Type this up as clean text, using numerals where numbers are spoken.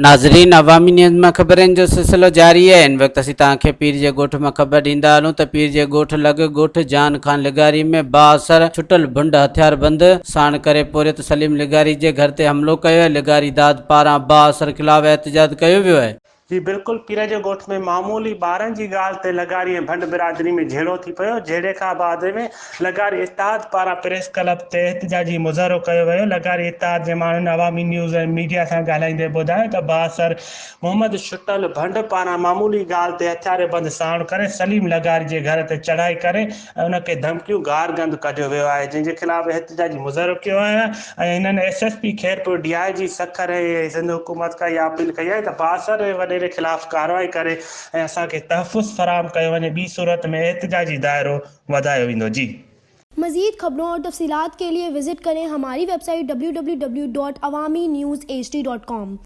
ناظرين عوامي نيوز مان خبرن جو سلسلو جاري آهي هن وقت اسين توهان کي پير جي ڳوٺ مان خبر ڏيندا هلون ته پير جي ڳوٺ لڳ ڳوٺ جان خان لغاري ۾ بااثر ڇٽل ڀنڊ هٿياربند ساڻ ڪري پورهيت سليم لغاري جي گهر تي حملو ڪيو آهي لغاري داد پاران بااثر خلاف احتجاج ڪيو ويو آهي. جي بلڪل پير جي ڳوٺ ۾ معمولي ٻارن جي ڳالهه تي لغاري ۽ ڀنڊ برادري ۾ جهيڙو ٿي پيو، جهيڙي کان بعد ۾ لغاري اتحاد پاران پريس ڪلب تي احتجاجي مظاهرو ڪيو ويو، لغاري اتحاد جي ماڻهن عوامي نيوز ۽ ميڊيا سان ڳالهائيندي ٻڌايو ته بااثر محمد شٽل ڀنڊ پاران معمولي ڳالهه تي هٿياربند ساڻ ڪري سليم لغاري جي گهر تي چڙهائي ڪري ۽ ان کي ڌمڪيون گارگند ڪڍيو ويو آهي جنهن جي خلاف احتجاجي مظاهرو ڪيو آهي ۽ هنن S S P Khairpur D I G Sukkur ۽ Sindh حڪومت کان اها اپيل ڪئي آهي ته بااثر ۽ وڏيري خلاف ڪارروائي ڪري ۽ اسان کي تحفظ فراهم ڪيو وڃي ٻي صورت ۾ احتجاجي دائرو وڌايو ويندو جي. مزيد خبرون اور تفصيلات کے لئے وزٽ ڪرين ھماري website W W W dot Awami news H D dot com.